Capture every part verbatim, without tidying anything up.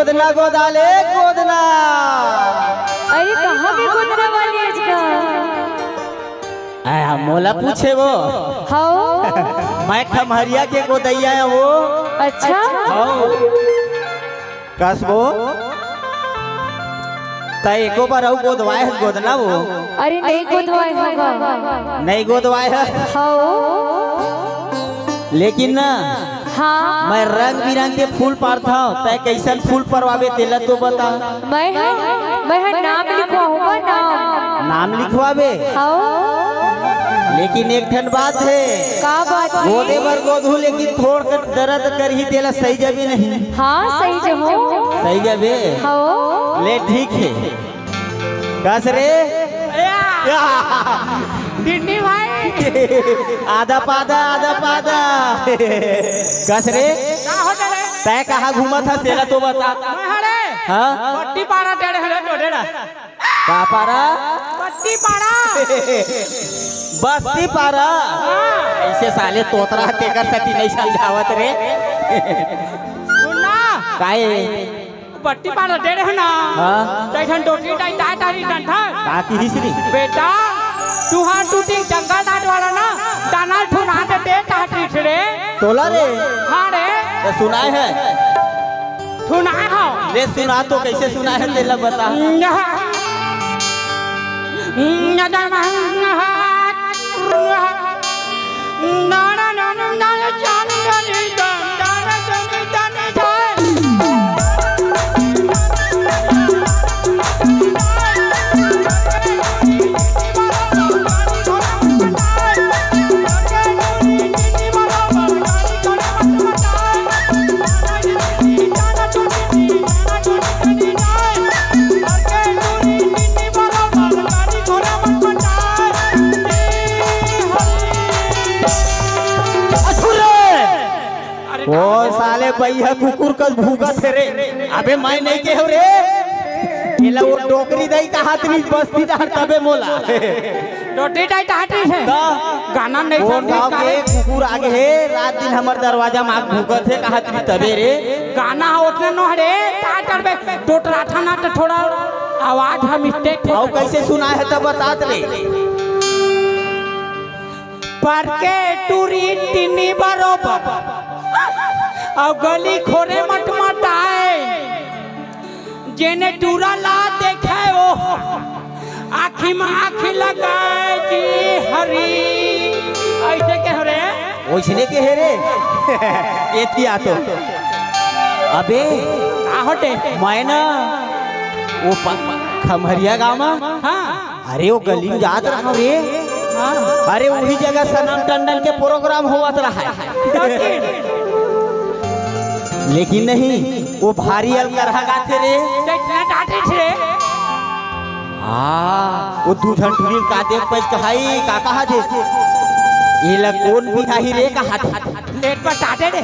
गोदना गोदाले गोदना। अरे, कहाँ के गोदना वाली आज का? आय, मोला पूछे वो। हाँ। मैं खम्हरिया के गोदैया है वो। अच्छा। हाँ। कस वो। त एको बार अउ गोदवाए हस गोदना वो। अरे, नहीं गोदवाए होगा। नहीं गोदवाए है। हाँ। लेकिन ना, हाँ। मैं रंग बिरंग के फूल पारथव, तैं कइसन फूल परवाबे तेला तो बता। मैं ह, मैं ह नाम लिखवाहूँ का नाम। नाम लिखवाबे? हाँ। लेकिन एक ठन बात हे। का बात हे? गोदे बर गोदहूँ, लेकिन थोड़ के दरद करही, तेला सहि जबे नहीं। हाँ, सहि जहूँ। सहि जबे? हाँ। ले ठीक हे। कस रे? या। या। टिन्नी भाई। आधा पादा, आधा पादा। कस रे? का हो रे? तैं कहाँ घूमत हस, तेला तो बता। मैं हरे। हाँ? बट्टी पारा टेढ़े हरे तो डेढ़ा। का पारा? बट्टी पारा। बस्ती पारा। हाँ। अइसे साले तोतरा तेकर सेती नहीं समझावत रे। सुन ना। काहे? बट्टी पारा टेढ़े हे ना। हाँ। त एक ठन डोटी डाई ताय तारी डंठा। का किहिस रे? बेटा, तुहार टूटी जंगल डाट वाला ना, दाना ठुना दे दे ताटी रे। तोला रे? हाँ रे। त सुनाए हे? सुनाए हो। ले सुना तो, कइसे सुनाए हे तेला बता। अरे ओ साले बइहा कुकुर कस भूकत हे रे। अबे मैं नहीं केहेंव रे। एला वो डोकरी दाई कहात रहिस बस्ती डहर तबे मोला। डोकरी दाई कहात रहिस हे। का? गाना नहीं वो समझे गाँव का के रे? कुकुर आगे हे, रात दिन हमर दरवाजा म आके भूकत हे कहात रहिस तबे रे। गाना ह ओतने नो हरे, का करबे? टोटराठा ना त थोड़ा आवाज ह mistake हो। अउ कइसे सुनाए हे त बतात रे। पर के टूरी टिन्नी बरोबर, अउ गली खोरे मटमटाए, जेने टूरा ला देखे ओ आँखी म आँखी लगाए जी हरी। अइसे केहेंव रे? ओइसने केहे रे। एती आ तो। अबे। का होते? मैं ना, वो प-, खम्हरिया गाँव म। हाँ। अरे, वो गली म जात रहंव रे। हाँ। अरे, उही जगह सनम टंडन के program होवत रहय। लेकिन नहीं, वो भारी अलकरहा गाथे रे। देखना डांटे छे। हाँ, वो दू झन टूरी का देख पइस कहाई, का कहा दे? एला कोन बिहाही रे कहा था? नेट पर डांटे रे।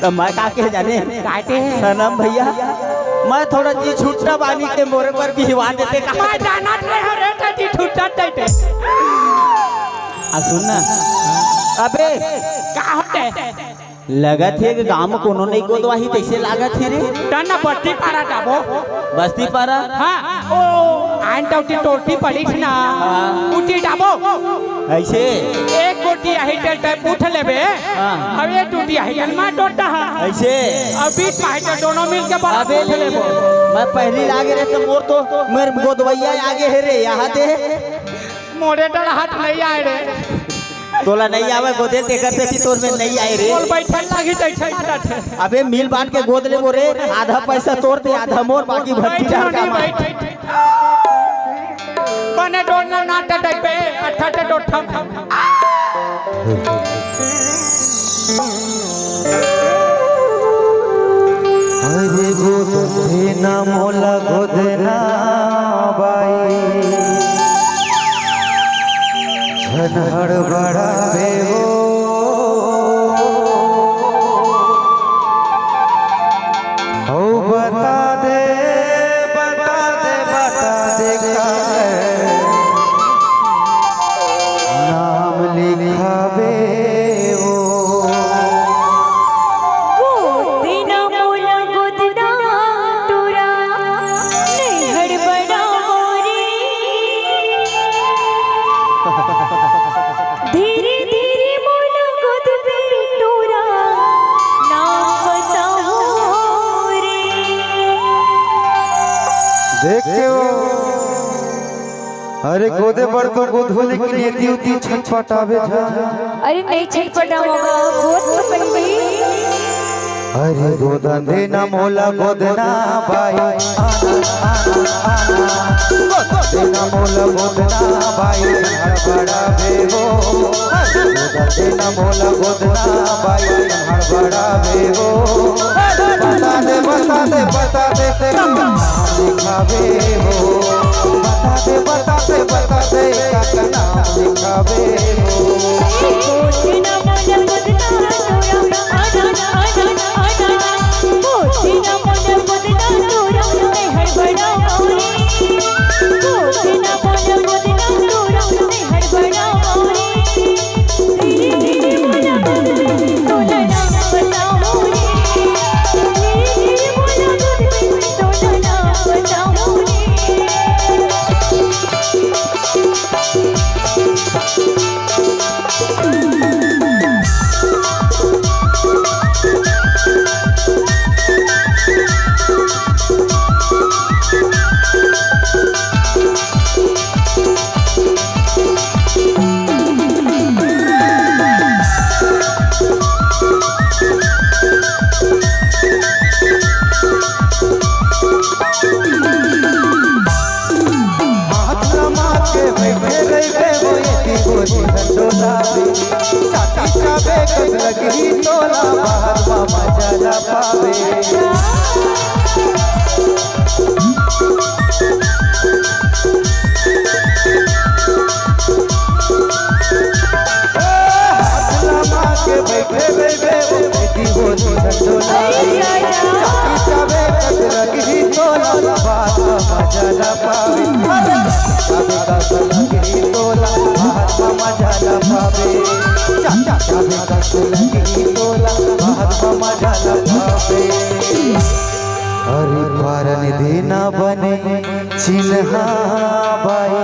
त मैं का कहे जाने? काटे। सनम भइया, मैं थोड़ा जी छुट्टा बानी के मोरे बर बिहवा देते का? मैं जानत रहे हो रे, त जी छुट्टा देते। आ सुन ना। अबे। का होते? लगत हे कि गांव म कोनो नइ गोदवाही तइसे लागत हे रे। त ना बस्ती पारा जाबो। बस्ती पारा? हाँ, ओ, आन टोटी टोटी पड़िस ना। हाँ। उठी जाबो। अइसे? एक गोटी आही तेल तैं पूछ लेबे। हाँ। अब एक टूटी आही तेल मैं टोटा हा। अइसे? अब बीच में आही तेल दोनों मिल के बड़ा अबे पूछ ले, लेबो। मैं पहिली लागे रे त मोर तो, मेर गोदवइया आगे हे रे, यहाँ ते। मोरे डर हाथ नइ आय रे। तोला नइ आवय गोदे, तेकर सेती तोर में नइ आय रे। मोर बइठन लागी तइसे ना जाथे। अबे मिल बांट के गोद लेबो रे, आधा पइसा तोर ते, आधा मोर, बाकी भट्टी बैठ डाल का नहीं मार। बैठ। बने डोर ना नाटा टाइप पे, अच्छा अच्छा डोर ठम। अरे गोदे ना मोला गोदे ना बाई, झन हड़बड़ाबे वो। ओ बता दे, बता दे, बता दे काहे नाम लिखाबे वो। गोदे ना मोला गोदे ना देख के वो, अरे गोदे बर तो गोधू, लेकिन एती उती छटपटावे झन। अरे नहीं छटपटावंव गा, गोद तो बनही। अरे गोदन देना मोला गोदना बाई, आना, आना, आना। गोदन देना मोला गोदना बाई, हड़बड़ाबे वो। अरे गोदन देना मोला गोदना बाई, हड़बड़ाबे वो। बता दे, बता दे, बता दे, ते का नाम लिखाबे हो। बता दे, बता दे, बता दे, का नाम लिखाबे हो। हाथ लमा के बैठे रहिबे वो, एती गोरी हंडोला बे। चाटी चाबे कस लगही तोला, बाहर मा मजा ना पाबे। हाथ लमा के बैठे रहिबे वो, एती गोरी हंडोला बे। चाटी चाबे कस लगही तोला, बाहर मा मजा ना पाबे। अरे चाबे कस लगही तोला, बाहर मा मजा ना पाबे। चा-, चा-, चाबे कस लगही तोला, बाहर मा मजा ना पाबे। अरे पारन देना बने चिन्हा बाई,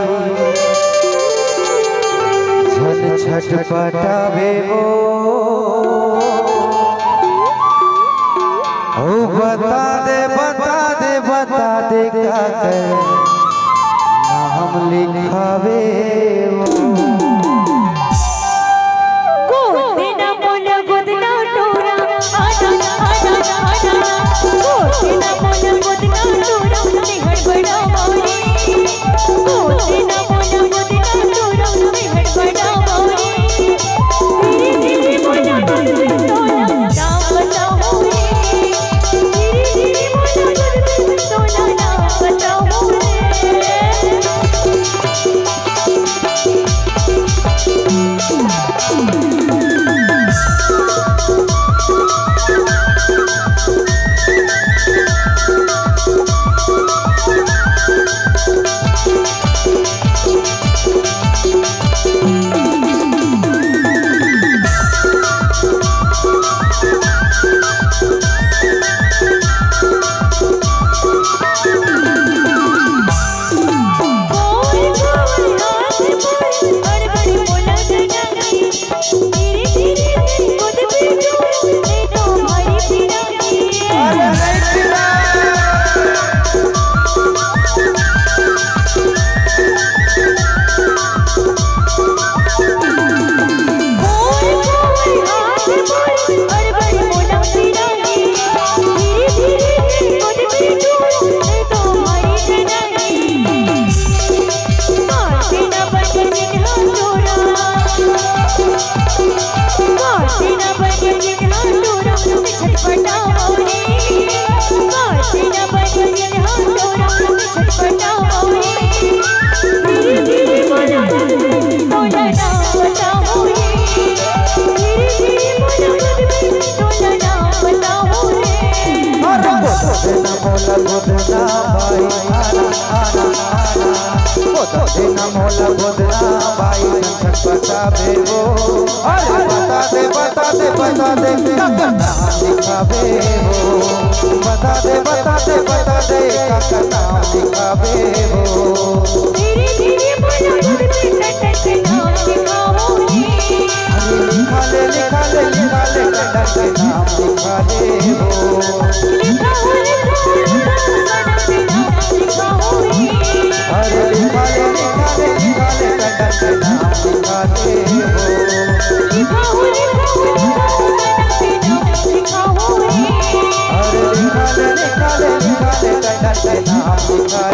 झन छटपटाबे वो। ओ बता दे, बता दे, बता दे, का कर नाम लिखावे वो। गोदना मोला गोदना टोरा, आना, आना, आना। गोदना मोला गोदना टोरा, ते हड़बड़ा मोरे। गोदना मोला गोदना टोरा, ते हड़बड़ा मोरे। धीरे धीरे मोला गोदना टोरा, नाम बताओ रे। धीरे धीरे मोला गोदना टोरा, नाम बताओ रे। अरे गोदना मोला गोदना बाई, आना, आना, आना। गोदना मोला गोदना बाई, छटपटाबे वो। अरे बता दे, बता दे, बता दे, का कर नाम लिखाबे वो। बता दे, बता दे, बता दे, का कर नाम लिखाबे वो। धीरे धीरे मोला गोदना टटक नाम लिखाओ रे। अरे लिखा ले, लिखा ले, लिखा ले, टटक नाम लिखा ले वो। लिखाओ, लिखाओ, लिखाओ, टटक नाम लिखाओ। नाम लिखा दे हो। लिखा हो, लिखा हो, लिखा हो, लिखा हो रे। अरे लिखा ले, लिखा ले, लिखा ले, टंडन के नाम लिखा